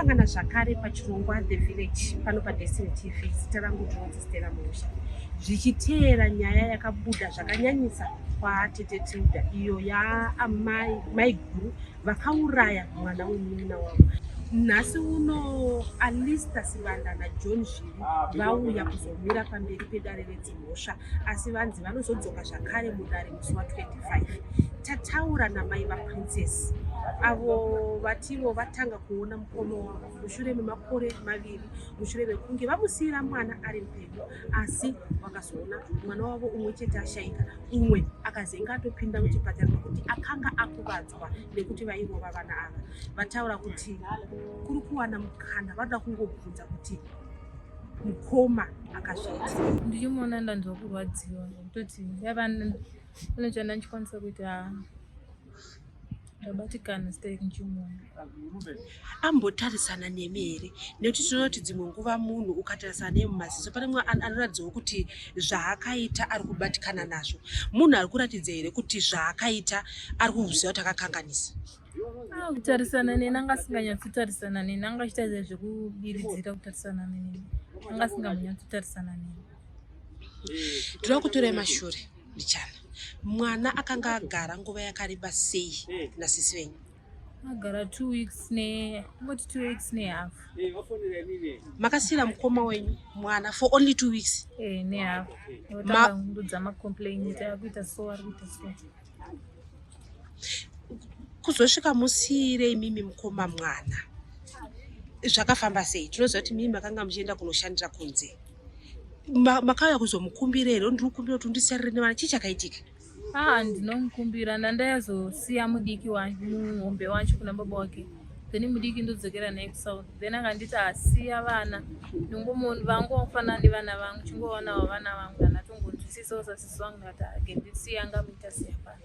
Tosangana zvakare pachirongwa The Village pano paDestiny TV. Zita rangu ndinonzi Stella Muusha. Zvichiteera nyaya yakabuda zvakanyanyisa kwaTete Tilda iyo yaamai maiguru vakauraya mwana wemunin'ina wavo. Nhasi uno Alister Sibanda naJohn Zviri vauya kuzomira pamberi pedare redzimhosva asi vanzi vanozodzoka zvakare mudare musi wa25. Tataura namai vaPrincess avo vativo vatanga kuona mukoma wavo mushure memakore maviri mushure mekunge vamusiyira mwana ari mupenyu asi vakazoona mwana wavo umwe chete ashaika umwe akazenge atopinda muchipatara nekuti akanga akuvadzwa nekuti vairova vana ava. Vataura kuti kuri kuwana mukana vanoda kungobvunza kuti mukoma akazviita. Ndichimuona ndanzwa kurwadziwa nekutoti yava pane chandandikwanisa kuita ndabatikana sitei ndichimuona. Ambotarisana nemi here nekuti tinoona kuti dzimwe nguva munhu ukatarisana naye mumaziso pane mumwe anoratidzawo kuti zvaakaita ari kubatikana nazvo. Munhu ari kuratidza here kuti zvaakaita ari kuziva kuti akakanganisa? Ah, kutarisana neni anga asinganyatsotarisana neni anga achiita zvekubiridzira kutarisana neni anga asingambonyatsotarisana neni. Tinoda kutora mashure mbichana. Mwana akanga agara nguva yakareba sei nasisi venyu? Agara 2 weeks ne ngoti 2 weeks nehalf. Makasiyira mukoma wenyu mwana for only 2 weeks? Eh, nehalf. Otanga kundudza macomplain kuti akuita so, ari kuita so. Kuzosvika musiyire imimi mukoma mwana zvakafamba sei? Tinoziva kuti mimi makanga muchienda kunoshandira kunze. Makauya kuzomukumbira here? Ndiri kukumbira kuti undisarire nevana. Chii chakaitika? Ah, ndinomukumbira ndandayazosiya mudiki wacho muhombe wacho kuna baba wake, then mudiki ndodzokera naye kuSouth. Then akanditi asiya vana vangu vafanana nevana vangu, chingovanawo vana vangu andatongonzwisisawo sasisi vangu. Ndikati ake ndisiya angamuita siya pano.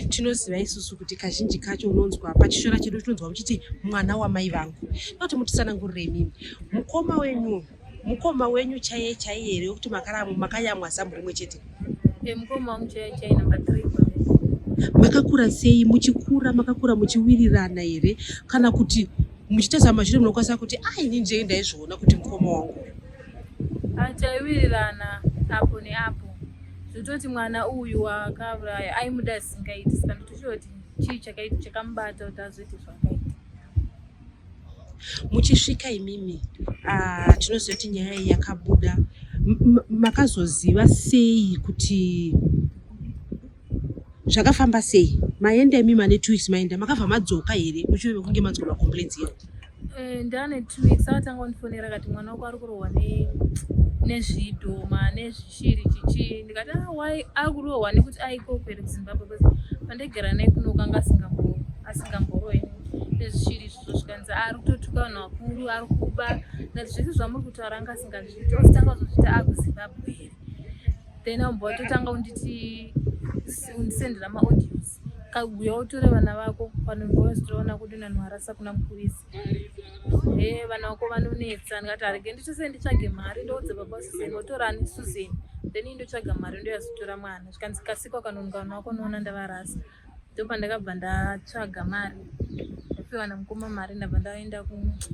Tinoziva isusu kuti kazhinji kacho unonzwa pachishora chedu tinonzwa muchiti mwana wamai vangu. Noti mutisanangurire imimi mukoma wenyu, mukoma wenyu chaiye chaiye here wekuti makaramo makayamwa zamu rimwe chete? E, mukoma wangu chaiye chaiye, number 3. Makakura sei? Muchikura makakura muchiwirirana here, kana kuti muchitarisa mashure munokwanisa kuti a ini ndiye ndaizviona kuti mukoma wangu? Taiwirirana apo neapo, zvototi mwana uyu wakauraya aimuda asingaiti, saka ndotochiva kuti chii chakaita chakamubata kuti azoite zvakaita. Muchisvika imimi, ah, tinoziva kuti nyaya iyi yakabuda. Makazoziva sei kuti zvakafamba sei? Maenda imimi ane 2 weeks maenda, makabva madzoka here mushure mekunge manzwa macomplaints here? Eh, ndane 2 weeks akatanga kundifonera akati mwana wako ari kurohwa nezvidhoma nezvishiri chichi. Ndikati ah, why ari kurohwa? Nekuti aikoko here kuZimbabwe? Because pandaigara naye kunoku anga asingamborohwi nezvishiri izvozvo. Zvikanzi ari kutotuka vanhu vakuru, ari kuba. Ndati zvese zvamuri kutaura anga asingazviiti, ositanga kuzozviita akuZimbabwe here? Then ambova watotanga kunditi undisendera maaudios, kauya utore vana vako panongozotoona kuti nanhu kuna mupurisa he vana vako vanonetsa. Ndikati arege nditose nditsvage mari ndoudza baba Susan votorani Susan, then indotsvaga mari ndoyazotora mwana. Zvikanzi kasikwa kanonoka vana vako unoona ndavarasa. Ndopandakabva ndatsvaga mari, ndapiwa namukoma mari, ndabva ndaenda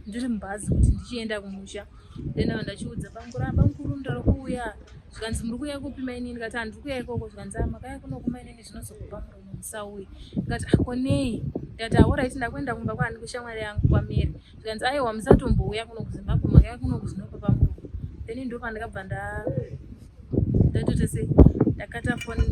ndiri mubhazi kuti ndichienda kumusha. Then ndabva ndachiudza bamukuru, "Ah, bamukuru, ndiri kuuya." Zvikanzi muri kuuya kupi mainini? Ndikati handiri kuuya ikoko. Zvikanzi ah, makauya kunoku mainini zvinozokupa muromo, musauye. Ndikati ah, konei? Ndikati alright, ndakuenda kumba kwani kushamwari yangu kwaMary. Zvikanzi aiwa, musatombouya kuno kuZimbabwe, makauya kunoku zvinopa pamuromo. Then ndopandakabva ndatota sei ndakata foni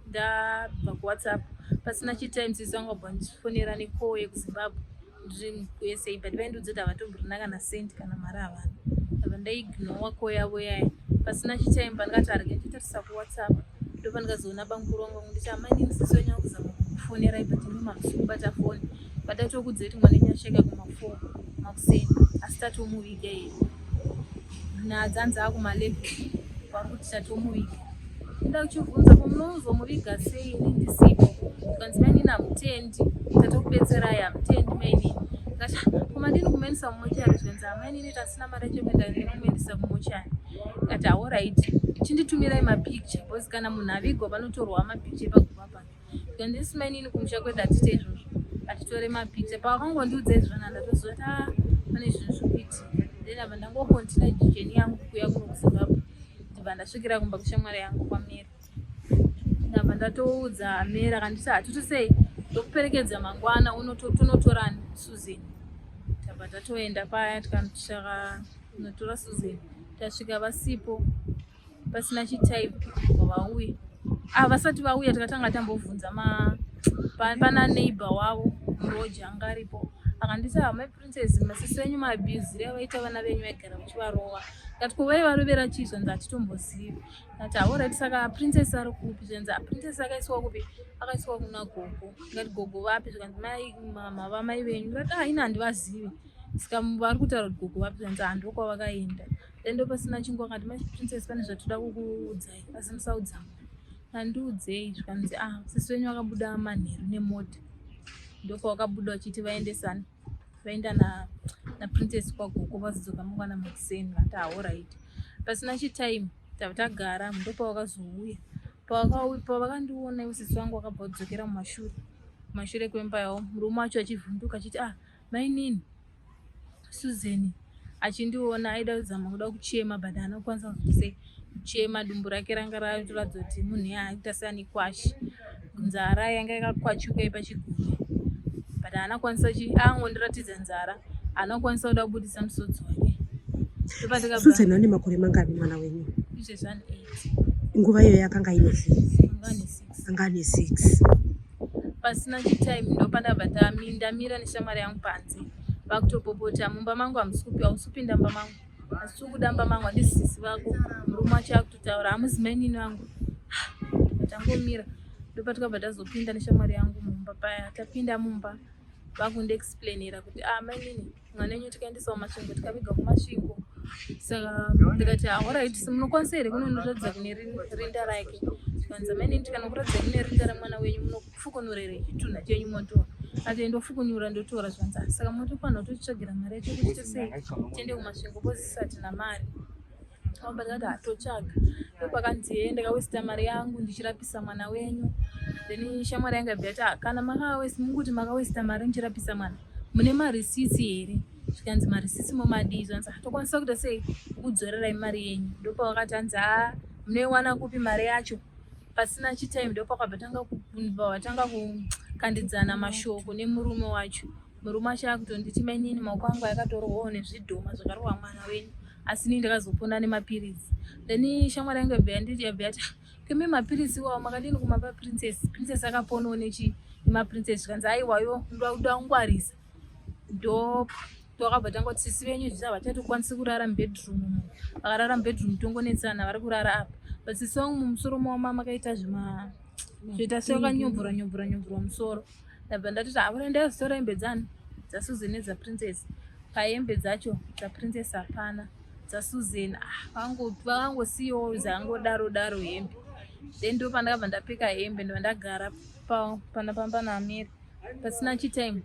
ndabva kuWhatsApp. Pasina chitime sisi vangu vabva ndifonera necall yekuZimbabwe, ndiri kuSA, but vaindiudza kuti havatomborina kana cent, kana mari havana. Ndabva ndaignora call yavo yaya. Pasina chitime pandikati arege ndichitarisa kuWhatsApp, ndopandikazoona bamukuru vangu vangonditi amainini sisi wenyu akuzama kukufonerai, but imi hamusi kubata foni, vatatokudza kuti mwana wenyu ashaika kuma4 makuseni, asi tatomuviga here nadzanzi akuma11 vari kuti tatomuviga. Nda kuchibvunza ko munozomuviga sei ini ndisipo? Zvikanzi mainini hamutendi, tatokubetserai, hamutendi mainini. Ndikati komadini kumuendesa kumochari? Zvikanzi amainini tasina mari yacho yekuenda ndinomuendesa kumochari. Ndikati alright, chinditumirai mapicture because kana munhu avigwa panotorwa mapicture paguva pacho. Zvikanzi isi mainini kumusha kwedu hatite izvozvo, hatitore. Titore mapicha pawakangondiudza izvona ndatoziva kuti ah, pane zvinhu zviri kuitika. Then abva ndangokontina jeni yangu kuuya kuno kuZimbabwe. Ndibva ndasvikira kumba kushamwari yangu kwaMary. Ndabva ndatoudza Mary akanditi hatiti sei ndokuperekedza mangwana tonotora Susan. Tabva tatoenda paya tikanotora Susan. Tasvika vasipo pasina chitime vauya. Ah, vasati vauya tikatanga tambovhunza ma pana neighbor wavo muroja anga aripo akanditi ah, mai princess masisi venyu maabusire avaita vana venyu vaigara vachivarova. Ndikati ko vaivarovera chii zvanzi hatitombozivi. Ndati alright saka princess ari kupi zvanzi ah, princess akaiswa kupi akaiswa kuna gogo. Ndikati gogo vapi zvikanzi mai mama vamai venyu. Ndikati ah ini handivazivi. Saka vari kutaura kuti gogo vapi zvanzi ah ndokwavakaenda. Then ndopasina chinguva akati mai princess pane zvatoda kukuudzai asi musaudza munhu. Andiudzei zvikanzi ah sisi venyu vakabuda manheru nemota. Ndopavakabuda vachiti vaendesana vaenda na naprincess kwagogo vazodzoka mangwana makuseni vati alright. Pasina chitime tava tagara ndopavakazouya pavakandiona ivo sisi vangu vakabva vadzokera mumashure kumashure kwemba yavo murume wacho achivhunduka achiti ah mainini Susan achindiona aida kuzama kuda kuchema but haana kukwanisa kuzoti kuchema dumbu rake ranga ratoratidza kuti munhu iye aita seane kwashi nzara yanga yakakwachuka yepachigumwe but haana kukwanisa angondiratidza nzara haana kukwanisa kuda kubudisa musodzi wake. Susan ane makore mangani mwana wenyu? Izvezvi ane 8. Nguva iyoyo akanga aine anga ane 6. Pasina chitime ndopandabva ndamira neshamwari yangu panze vakutopopota mumba mangu hamusi kupinda mumba mangu asi kuda mumba mangu handisi sisi vako murume wacho akutotaura hamuzi mainini vangu tangomira ndopatikabva tazopinda neshamwari yangu mumba paya tapinda mumba vakundiexplainira kuti ah mainini mwana wenyu tikaendesa kumasvingo tikaviga kumasvingo saka ndikati ahorit ah, munokwanisa here kunonoratidza kune rinda rake zvikanzi mainini tikanokuratidza kune rinda remwana wenyu munofukunura here chitunha chenyu motora ati ndofukunyura ndotora zvikanzi ah, saka motofanira kutotsvagira mari yacho kuti tosei tiende kumasvingo pozisati namari Baba ndakati hatotsvaga ndopakanzi hee ndakawesta mari yangu ndichirapisa mwana wenyu then shamwari yangu yabva yati ah, kana makawesta mukuti makawesta mari muchirapisa mwana mune marisitsi here zvikanzi marisitsi momadii zvanzi ah, tokwanisa kuita sei kudzorerai mari yenyu ndopavakati hanzi haa ah, munoiwana kupi mari yacho pasina chitime ndopakabva tanga kukandidzana mashoko nemurume wacho Murume wacho akutonditi mainini maoko angu akatorohwawo nezvidhoma zvakarohwa mwana wenyu asi ini ndakazopona nemapiritsi. Then shamwari yangu yabva yanditi yabva yati kemi mapiritsi iwawo makadini kumapa princess princess akaponawo nechi nemaprincess zvikanzi aiwayo ndoda kungwarisa ndo twakabva tangoti sisi venyu izvi havachatokwanisi kurara mubedroom umu vakarara mubedroom tongonetsana vari kurara apa but sisi vangu mumusoro mavo makaita zvima zvoita sevakanyobvura nyobvura nyobvura musoro ndabva ndatoti havona ndazotora hembe dzani dzasusan nedzaprincess pahembe dzacho dzaprincess hapana dzasusan ah, vakangosiyawo dzangodaro daro hembe then ndo pandakabva ndapfeka hembe ndobva ndagara pana pamba naamiri pasina chitime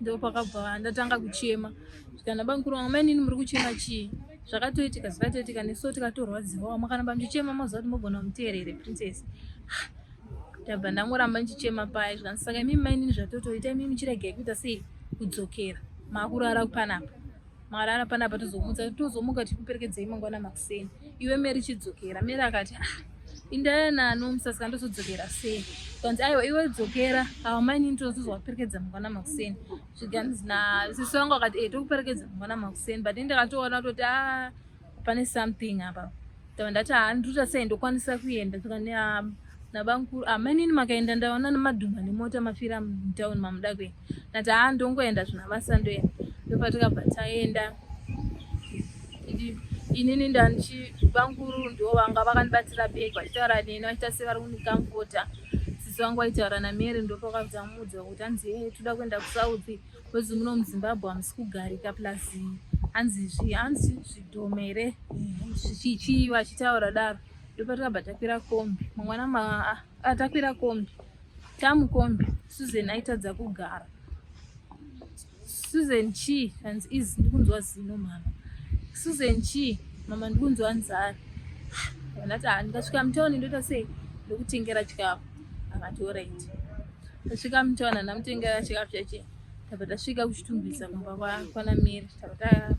ndo pakabva ndatanga kuchema zvikana bamukuru vangu mainini muri kuchema chii zvakatoitika zvakatoitika nesuwo tikatorwadziwawo makaramba muchichema moziva kuti mogona muteerere princess ndabva ndangoramba ndichichema paya zvikanzi saka imimi mainini zvatotoita imimi muchiregai kuita sei kudzokera makurara panapa marara panapa tozomutsa tozomuka tikuperekedzei mangwana makuseni iwe mary chidzokera mary akati ah, indaya nano musasika ndozodzokera sei zvikanzi aiwa iwe dzokera awa mainini tozozovaperekedza mangwana makuseni zvikanzi na sisi vangu akati e tokuperekedza mangwana makuseni but ndakatoona kutoti a ah, pane something apa ndabva ndati haa ndikuita sei ndokwanisa kuenda zvikanzi ah, nabamukuru amainini ah, makaenda ndaona nemadhumba nemota mafira mutown mamuda kuenda ndati haa ndongoenda zvina basa ndoenda ndopatikabva taenda inini ndandichi bamukuru ndiwo vanga vakandibatira bag vachitaura neni vachiita sevari kundikamfota sisi vangu vaitaura namary ndopakabva muudza kuti hanzi e toda kuenda kusouth Coz muno muZimbabwe hamusi kugarika plus hanzi zvi hanzi zvidhoma here chichii vachitaura daro ndopatakabva takwira kombi mangwana ma ah, takwira kombi tamukombi Susan aitadza kugara Susan chii hanzi izi ndikunzwa zino mama Susan chii mama ndikunzwa nzara ndati ah, ndikasvika mutauni ndoita sei ndokutengera chikafu akati orit. Tasvika mutown handamutengera chikafu chache. Tabva tasvika kuchitumbisa kumba kwana Mary. Tabva ta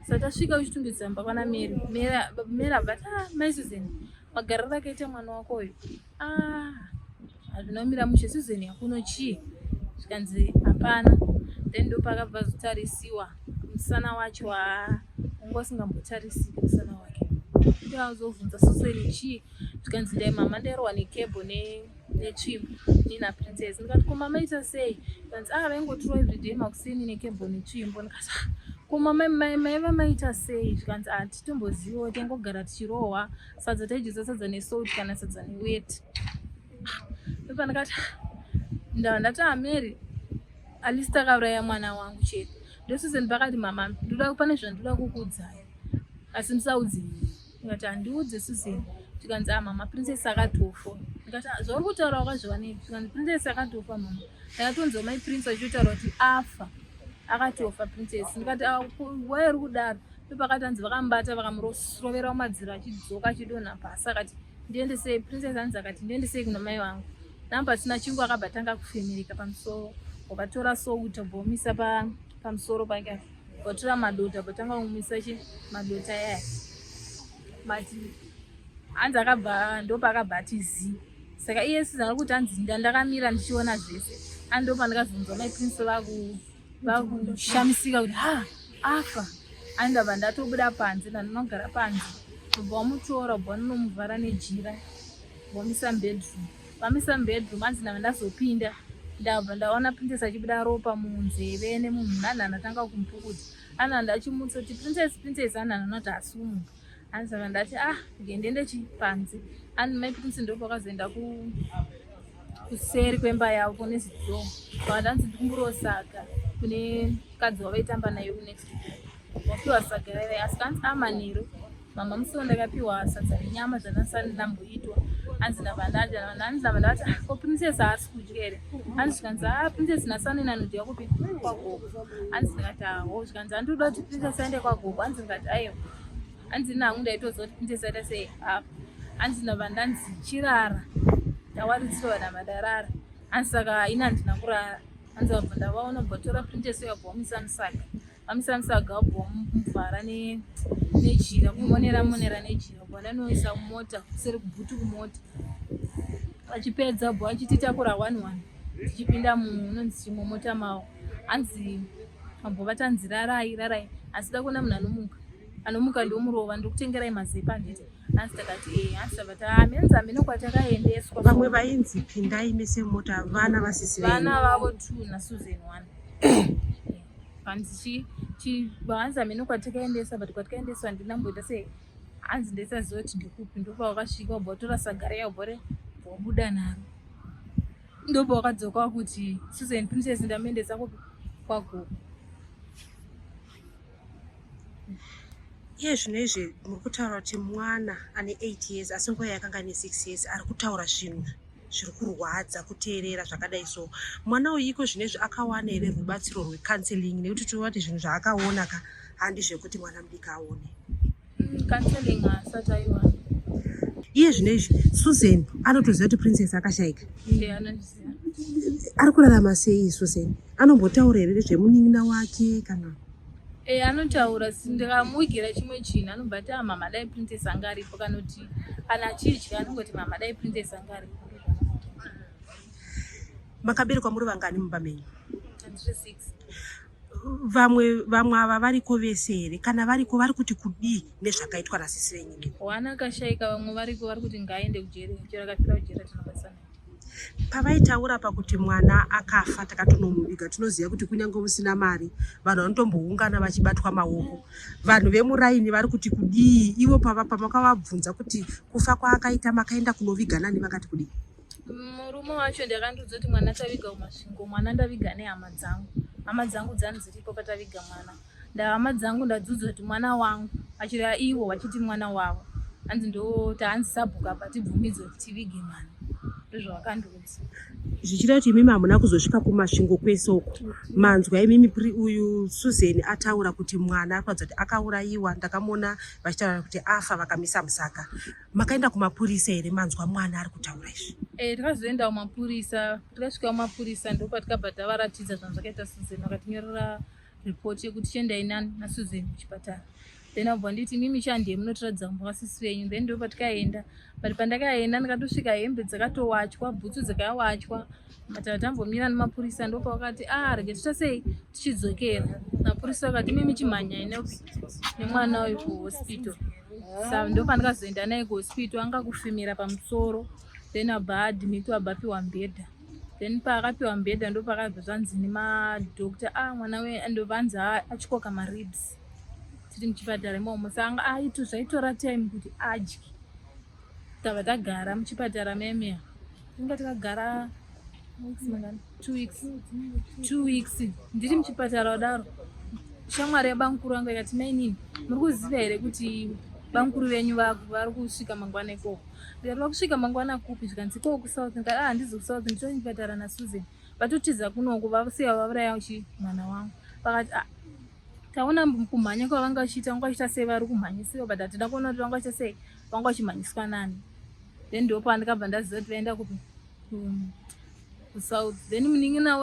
sa tasvika kuchitumbisa kumba kwana Mary. Mary abva ati ah mai Susan magariro akaita mwana wako uyu ah hazvina kumira mushe Susan yakuno chii zvikanzi hapana then ndopakabva azotarisiwa musana wacho haa wanga usingambotarisiki musana wake ndoazovhunza Susan chii zvikanzi ndai mama ndairohwa nekebho ne netsvimbo nina princess ndikati ko mama ita sei kanzi ah vaingotirwa everyday makuseni nekebho netsvimbo ndikati ah, ko mama maiva maita sei zvikanzi ah titombozivawo tangogara tichirohwa sadza taidyisa sadza nesalt kana sadza neweti ah, ndopa ndikati ah, ndava ndati amary ah, at least akauraya mwana wangu chete ndosusan pakati mama ndoda pane zvandoda kukuudzai asi musaudze ndikati handiudze Susan zvikanzi ah mama princess akatofa ndikati ah, zvauri kutaura wakazviwanepi zvikanzi princess akatofa mama ndakatonzwa mai prince vachitotaura kuti afa akatofa princess ndikati ah, wai uri kudaro ndopakati hanzi vakamubata vakamurovera mumadziro achidzoka achidonha pasi akati ndiendesei princess hanzi akati ndiendesei kuna mai vangu namba pasina chingwa akabva tanga kufemereka pamusoro wakatora souta bvomisa pamusoro pake Vatora madota vatanga kumisa chi madota yaya but hanzi akabva ndopaakabva ati zii saka iye siza ari kuti hanzi ndandakamira ndichiona zvese ani ndopandikazonzwa mai prince vakushamisika kuti ha afa ani ndabva ndatobuda panze ndandinogara panze ubva wamutora ubva wanonomuvhara nejira vamisa mubedroom vamisa mubedroom hanzi ndabva ndazopinda ndabva ndaona princess achibuda ropa munzeve nemumhuno anhu andatanga kumupukuta anhu andachimutsa kuti princess princess anhu anoti asumuka hanzi saka ndati ah ngendiende chi panze anhu mai prince ndo pakazoenda ku kuseri kwemba yavo kune zidoo vakati hanzi ndikumburawo saga kune mukadzi wavaitamba naye kunext wapiwa saga raive asi kanzi amanheru ah, mama musi wandakapiwa sadza renyama zvandasati ndamboitwa hanzi ndabva ndadya hanzi ndabva ndati ah, ko princess haasi kudya here hanzi zvikanzi a ah, princess nasaneni anodya kupi kwagogo hanzi ndikati aho zvikanzi handinoda kuti princess aende kwagogo hanzi ndikati aiwa hanzi ini hangu ndaitoziva kuti princess aita sei apa hanzi ndabva ndanzi chirara ndawaridzirwa ndabva ndarara hanzi saka ini handina kurara hanzi vabva ndavaona bva tora princess yabva wamisa musaga vamisa musaga wabva wamuvhara nejira kumonera monera nejira bva ndanoisa mumota kuseri kubhutu kumota vachipedza bva vachititakura one one tichipinda munonzi chimomota mavo hanzi vabva vatanzi rarai rarai asi da kuona munhu anomuka anomuka ndomurova ndikutengerai mazepa handiti hanzi takati e hanzi tabva tamenzi hameno kwatakaendeswa vamwe vainzi pindai mese mota vana vasisi vana vavo two nasusan one hanzi chi hanzi hameno kwatakaendeswa but kwatakaendeswa ndinamboita sei hanzi ndaisaziva kuti ndikupi ndopawakasvika wabva watora saga riya wabva wabuda naro ndopawakadzoka wakuti Susan Princess ndamuendesa kupi kwagogo iye zvino izvi muri kutaura kuti mwana ane 8 years asi nguva yakanga ane 6 years ari kutaura zvinhu zviri kurwadza kuteerera zvakadai so mwana uyu iko zvino izvi akawana here rubatsiro rwecounseling nekuti tinoona kuti zvinhu zvaakaona ka handi zvekuti mwana mudiki aone counseling haasati aiwana iye zvino izvi Susan anotoziva kuti princess akashaika ari kurarama sei Susan anombotaura here nezvemunin'ina wake kana E, anotaura ndikamuigira chimwe chinhu anobva ati ah, mama dai princess anga aripo kana kuti kana achidya anongoti mama dai princess anga aripo makaberekwa muri vangani mumba menyu vamwe vamwe ava variko vese here kana variko vari kuti kudii nezvakaitwa nasisi venyu wana akashaika vamwe variko vari kuti ngaaende kujeri chero akafira kujeri tinobasa naye pavaitaura pakuti mwana akafa takatonomuviga tinoziva kuti kunyange musina mari vanhu vanotomboungana vachibatwa maoko vanhu vemuraini vari kuti kudii ivo pava pamakavabvunza kuti kufa kwaakaita makaenda kunoviga nani vakati kudii murume wacho ndakandiudza kuti mwana taviga kumasvingo mwana ndaviga nehama dzangu hama dzangu dzani dziripo pataviga mwana ndahama dzangu ndadziudza kuti mwana wangu achireva ivo vachiti mwana wavo hanzi ndo tahanzi sabhuku apa tibvumidzwe kuti tivige mwana. Ndozvavakandiudza. Zvichireva kuti imimi hamuna kuzosvika kuMasvingo kwese uko. Manzwa imimi uyu Susan ataura kuti mwana ari kuratidza kuti akaurayiwa. Ndakamuona vachitaura kuti afa vakamisa musaga. Makaenda kumapurisa here manzwa mwana ari kutaura izvi? Eh, takazoenda kumapurisa. Tikasvika kumapurisa ndopatikabva tavaratidza zvanhu zvakaita Susan, vakatinyorera report yekuti chiendai nani naSusan kuchipatara. Then abva nditi mimi chandiye munotiratidza kumba kwasisi venyu. Then ndopatikaenda, but pandakaenda ndikatosvika hembe dzakatowachwa, bhutsu dzakawachwa, matava tambomira nemapurisa. Ndopavakati ah, rege toita sei tichidzokera. Mapurisa vakati mimi chimhanyai nemwana uyu kuhospital. Sa ndopandikazoenda naye kuhospital, anga kufemera pamusoro, then abva admitwa, abva apiwa mubhedha. Then paakapiwa mubhedha ndopakabva zvanzi nemadoctor, ah, mwana we, ndovanzi achikoka maribs tiri muchipatara imomo. Saka aito zvaitora time kuti adye. Tabva tagara muchipatara memea, tinga takagara 2 weeks, 2 weeks ndiri muchipatara kudaro. Shamwari yabamukuru vangu ikati, mainini, muri kuziva here kuti bamukuru venyu vari kusvika mangwana ikoko? Ndikati, vakusvika mangwana kupi? Zvikanzi ikoko kuSouth. Ndikati, ah, handizi kuSouth, nditori muchipatara naSusan, vatotiza kunoku, vasiya vauraya chi mwana wangu. Vakati, ah, taona kumhanya kwavanga vachiita, vanga vachiita sei, vari kumhanyisiwa, but hatina kuona kuti vanga vachiita sei, vanga vachimhanyiswa nani. Then ndopandikabva ndaziva kuti vaenda kupi, kuSouth. Then munin'ina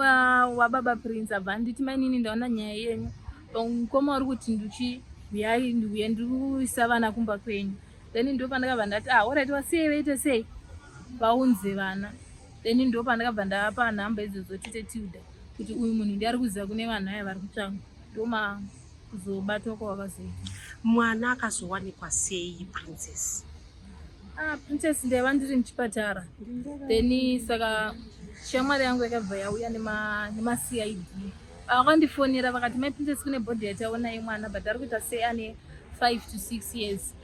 wababa Prince abva anditi, mainini, ndaona nyaya yenyu, mukoma uri kuti nduchi huyai, ndiuye ndiri kuisa vana kumba kwenyu. Then ndopandakabva ndati, ah, alright, wasiyei vaite sei, vaunze vana. Then ndopandakabva ndavapa nhamba idzodzo tete Tilda, kuti uyu munhu ndiye ari kuziva kune vanhu aya vari kutsvangwa. Ndoma kuzobatwa kwavakazoita. Mwana akazowanikwa sei, Princess? Ah, Princess ndaiva ndiri muchipatara. Then saka shamwari yangu yakabva yauya nemaCID. Vakandifonera vakati, mai Princess, kune body yataona yemwana, but ari kuita sei ane 5 to 6 years,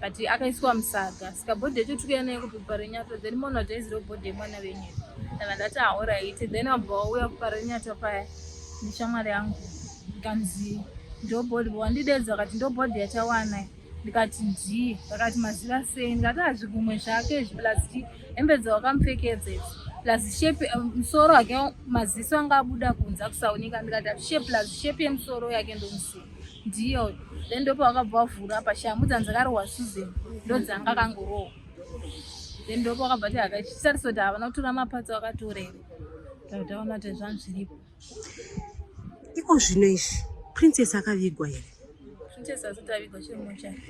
but akaiswa musaga. Saka body yacho tikuya nayo kuParirenyatwa, then maona kuti aiziro body yemwana venyu. Ndava ndati, alright. Then vabva vauya kuParirenyatwa paya neshamwari yangu, ndikanzi ndo body. Wandidedza vakati ndo body yatawana. Ndikati ndiye. Vakati maziva sei? Ndikati hazvigumwe zvake izvi, plus hembe dzawakamupfekedza idzi, plus shape musoro wake, maziso anga abuda kunze akusaoneka. Ndikati shape plus shape yemusoro yake ndomuziva, ndiyo. Then ndopavakabva vavhura apa, shamhu dzanzakarohwa Susan ndodzanga akangorohwa. Then ndopavakabva ti hakachitarisa kuti havana kutora maparts vakatora here. Taona kuti zvanhu zviripo. Iko zvino izvi Princess akavigwa here? Princess asati avigwa, chiri mochari.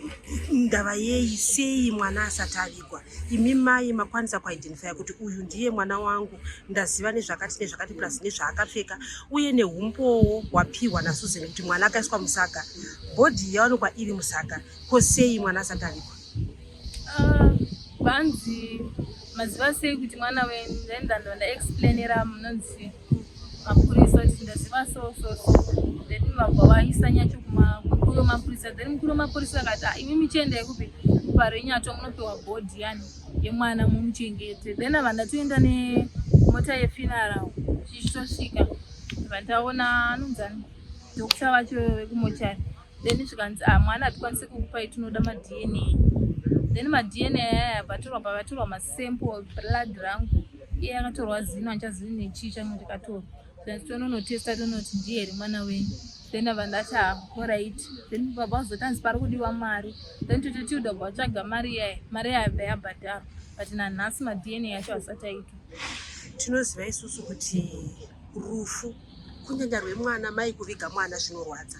Ndava yei? Sei mwana asati avigwa? Imi mai makwanisa kuidentifya kuti uyu ndiye mwana wangu, ndaziva nezvakati nezvakati, plus nezvaakapfeka, uye neumbowo hwapiwa naSusan kuti mwana akaiswa musaga, body yawanikwa iri musaga. Ko sei mwana asati avigwa? Ah, vanzi maziva sei kuti mwana wenyu? Then ndandova ndaexplainera munonzi mapurisa kuti ndaziva so so so. Then vabva vaisa nyacho kumukuru wemapurisa. Then mukuru wemapurisa akati, ah, imi michiendai kupi, kuParirenyatwa, munopiwa body yani yemwana mumuchengete. Then ava ndatoenda nemota yefuneral, tichitosvika vandaona anonzani doctor vacho vekumochari. Then zvikanzi, ah, mwana hatikwanisi kukupai, tinoda maDNA. Then maDNA aya vatorwa, pavatorwa masample blood rangu, iye akatorwa zino, handichazivi nechii changu ndikatorwa. Then tononotesta tonoti ndiye here mwana wenyu. Then ava ndati, ah, alright. Then baba vazotanzi pari kudiwa mari. Then tete Tilda bva vatsvaga mari iyaya, mari yabva yabhadharwa, but nanhasi maDNA acho asati aitwa. Tinoziva isusu kuti rufu, kunyanya rwemwana, mai kuviga mwana zvinorwadza,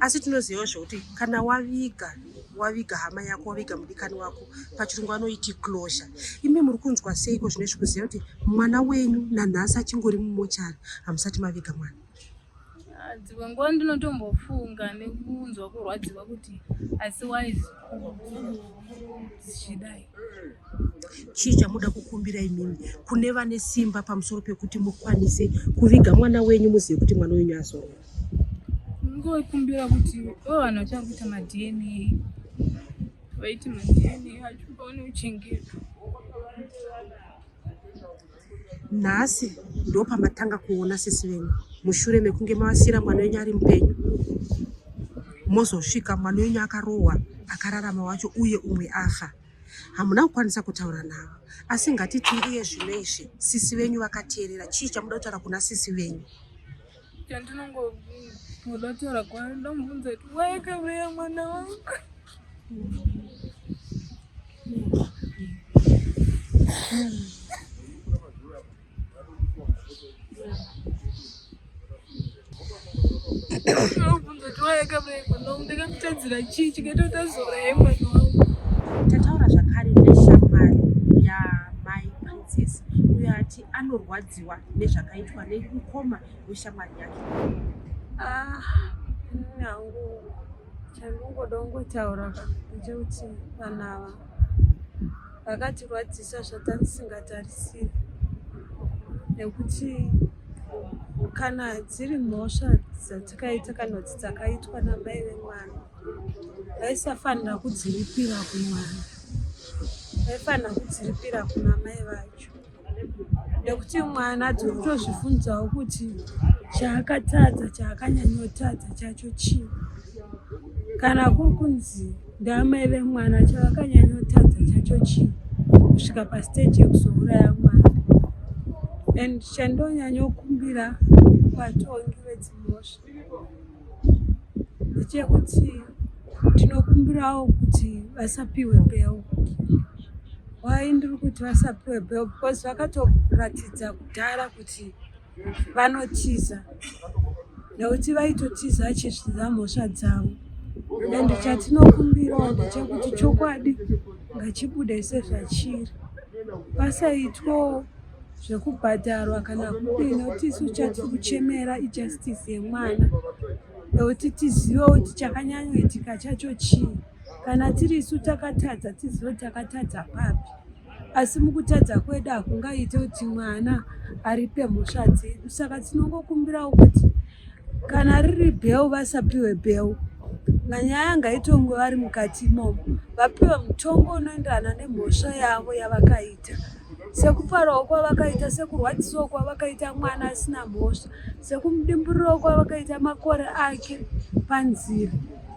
asi tinozivawo zvekuti kana waviga, waviga hama yako, waviga mudikani wako, pachirungu anoiti closure. Imi muri kunzwa seiko zvino izvi kuziva kuti mwana wenyu nanhasi achingori mumochari, hamusati maviga mwana? Ah, dzimwe nguva ndinotombofunga nekunzwa kurwadziwa kuti asi why zvichidai. Chii chamuda kukumbira imimi kune vane simba pamusoro pekuti mukwanise kuviga mwana wenyu, muzive kuti mwana wenyu azorora? Ngokumbira kuti ivo vanhu vachava kuita maDNA vaite maDNA acho paone kuchengetwa. Nhasi ndo pamatanga kuona sisi venyu mushure mekunge mavasiyira mwana wenyu ari mupenyu, mozosvika mwana wenyu akarohwa, akararama wacho, uye umwe afa. Hamuna kukwanisa kutaura navo, asi ngatiti iye zvino izvi sisi venyu vakateerera, chii chamuda kutaura kuna sisi venyu? Chandinongoda kutaura kwaari ndamubvunza kuti wayakauraya mwana wangu. Ndakamutadzira chii chikaita kuti azouraye mwana wangu? Tataura zvakare neshamwari yamai Princess uyo ati anorwadziwa nezvakaitwa nemukoma weshamwari yake. Ah, ini hangu chandinongoda kungotaura ka ndechekuti vanhu ava Vakatirwadzisa zvatasingatarisiri nekuti kana dziri mhosva dzatakaita kana kuti dzakaitwa namai vemwana vaisafanira kudziripira kumwana, vaifanira kudziripira kuna mai vacho. Nekuti mwana tiri kutozvibvunzawo kuti chaakatadza chaakanyanyotadza chacho chii. Kana kuri kunzi Ndaamai vemwana chavakanyanyotadza chacho chii kusvika pastage yekuzouraya mwana and chandonyanyokumbira vatongi vedzimhosva ndechekuti tinokumbirawo kuti vasapiwe bail. Why ndiri kuti vasapiwe bail because vakatoratidza kudhara kuti vanotiza nekuti vaitotiza vachizviziva mhosva dzavo and chatinokumbirawo ndechekuti chokwadi ngachibude sezvachiri pasaitwawo zvekubhadharwa kana kudii nekuti isu chatiri kuchemera ijustice yemwana nekuti tizive kuti chakanyanyoitika chacho chii kana tiri isu takatadza tizive kuti takatadza papi asi mukutadza kwedu hakungaite kuti mwana aripe mhosva dzedu saka tinongokumbirawo kuti kana riri bheu vasapiwe bheu manyaya ngaitongwe vari mukati imomo vapiwe mutongo unoenderana nemhosva yavo yavakaita sekuparawo kwavakaita sekurwadzisawo kwavakaita mwana asina mhosva sekumudimburirawo kwavakaita makore ake panzira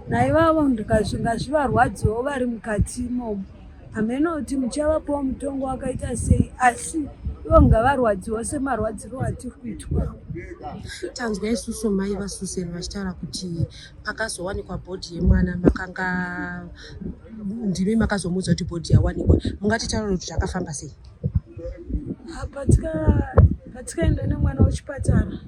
naivavo ngazvivarwadzewo vari mukati imomo Hameno kuti muchavapawo mutongo wakaita sei asi ivo ngavarwadziwa semarwadziro atiri kuitwa. Tanzwa isusu mai vaSusan vachitaura kuti pakazowanikwa bhodhi yemwana makanga ndimi makazomuudza kuti bhodhi yawanikwa. Mungatitaurira kuti zvakafamba sei? Patikaenda nemwana kuchipatara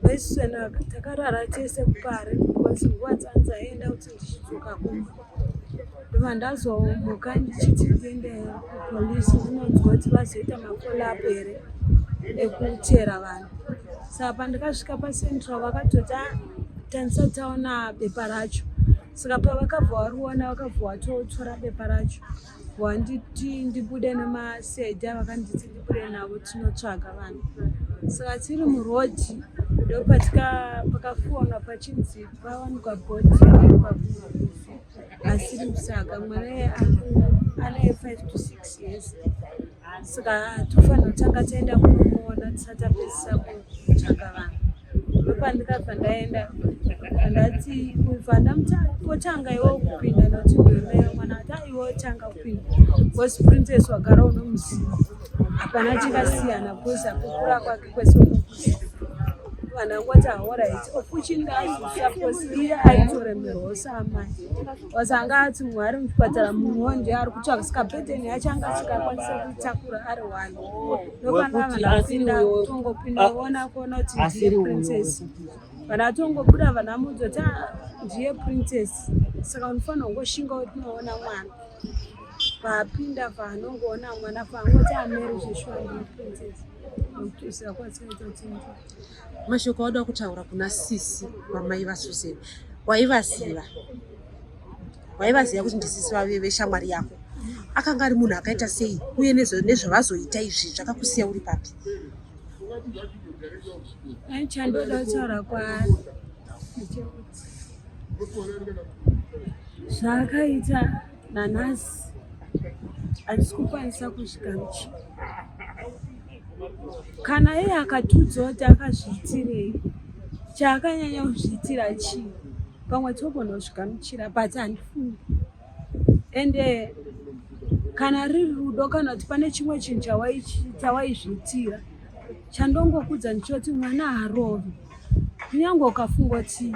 vaSusan takarara tese kupare because nguva dzanzi aienda kuti ndichidzoka kumba. Ndobva ndazomuka ndichiti ndiende kupolice ndinonzwa kuti vazoita mafollow up here ekuteera vanhu. Saka pandakasvika pacentral vakatoti ah tandisati taona bepa racho. Saka pavakabva variona vakabva vatotora bepa racho vanditi ndibude nemasedhi avakanditi ndibude navo tinotsvaga vanhu. Saka tiri muroad ndopakafonwa pachinzi pawanikwa bhodhi yawanikwa kumakufi asiri musaga mwana iye ane 5 to 6 years saka tofanira kutanga taenda kunomuona tisati tapedzisa kutsvaga vanhu ndopandikabva ndaenda ndati kubva ndamutanga iwe kupinda nokuti ndiwe mwana ati aiwe otanga kupinda because princess wagara unomuziva hapana chakasiyana because akukura kwake kwese unokuziva vanhu vangoti ahorit ofuchi ndazusa because iye aitoremerwawo saamai was anga ati mumwe ari muchipatara mumwewo ndiye ari kutsvaga saka bhedheni yacho anga asingakwanise kuitakura ari one ndopanga vanhu apinda kutongopinda voona kuona kuti ndiye princess vanhu atongobuda vanhu amuudza kuti ah, ndiye princess saka unofanira kungoshinga kuti unoona mwana paapinda paanongoona mwana paangoti ameri zveshuwa ndiye princess nekutusa kwatikaita tinzi Mashoko awada kutaura kuna sisi vamai vaSusan, waivaziva waivaziva kuti ndisisi vave veshamwari yako, akanga ari munhu akaita sei uye nezvavazoita izvi zvakakusiya uri papi? Chandoda kutaura kwaari ndechekuti zvaakaita nanhasi handisi kukwanisa kuzvigamuchira. Kana iye akatiudzawo kuti akazviitirei, chaakanyanya kuzviitira chii, pamwe togona kuzvigamuchira but handifungi. Ende Kana riri rudo kana kuti pane chimwe chinhu chawaizviitira, chandongokudza ndichoti mwana haarovi. Kunyange ukafunga kuti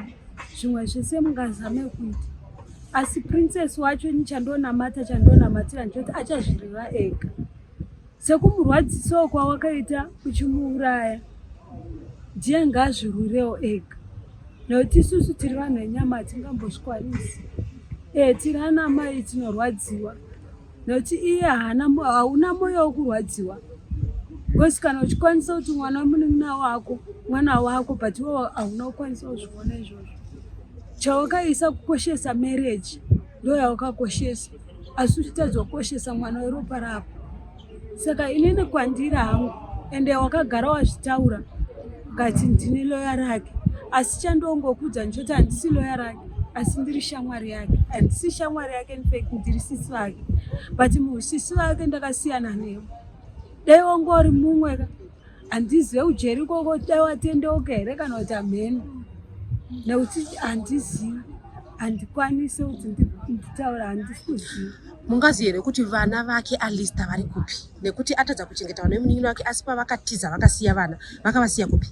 zvimwe zvese mungazame kuita, asi Princess wacho ini chandonamata chandonamatira ndichoti achazvireva ega. Sekumurwadzisawo kwawakaita uchimuuraya, ndiye ngaazvirwirewo ega. Nekuti isusu tiri vanhu venyama hatingambozvikwanisi. Eh, tiri ana mai tinorwadziwa nekuti iye haana hauna moyo wekurwadziwa because kana uchikwanisa kuti mwana wemunin'ina wako mwana wako but iwe hauna kukwanisa kuzviona izvozvo. Chawakaisa kukoshesa marriage ndo yawakakoshesa asi uchitadza kukoshesa mwana weropa rako. Saka inini kwandiri hangu ende wakagara wazvitaura ukati ndini loya rake, asi chandongokudza ndichoti handisi loya rake asi ndiri shamwari yake. Handisi shamwari yake, in fact ndiri sisi vake, but muusisi vake ndakasiyana newe. Dai wanga uri mumwe ka, handizive kujeri ikoko dai watendeuka here kana kuti hamheno, nekuti handizivi, handikwanisi kuti nditaure, handisi kuziva. Mungaziva here kuti vana vake Alista vari kupi? Nekuti atadza kuchengeta vana vemunin'ina wake, asi pavakatiza vakasiya vana, vakavasiya kupi?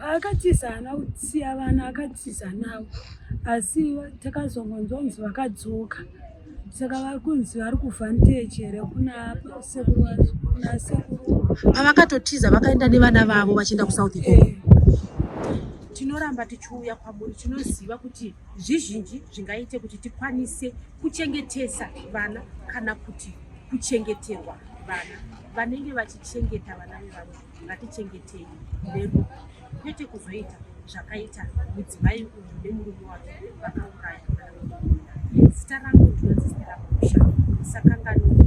Paakatiza haana kusiya vana, akatiza navo, asi takazongonzwa kunzi vakadzoka. Saka vari kunzi vari kuvantage here kuna sekuru, kuna sekuru. Pavakatotiza vakaenda nevana vavo vachienda kuSouth ikoko. Tinoramba tichiuya kwamuri, tinoziva kuti zvizhinji zvingaite kuti tikwanise kuchengetesa vana kana kuti kuchengeterwa vana. Vanenge vachichengeta vana vevamwe, ngatichengetei nerudo, kwete kuzoita zvakaita mudzimai uyu nemurume wake vakauraya vana vemunin'ina. Zita rangu ndinonzi Stella Musha. Musakanganwe.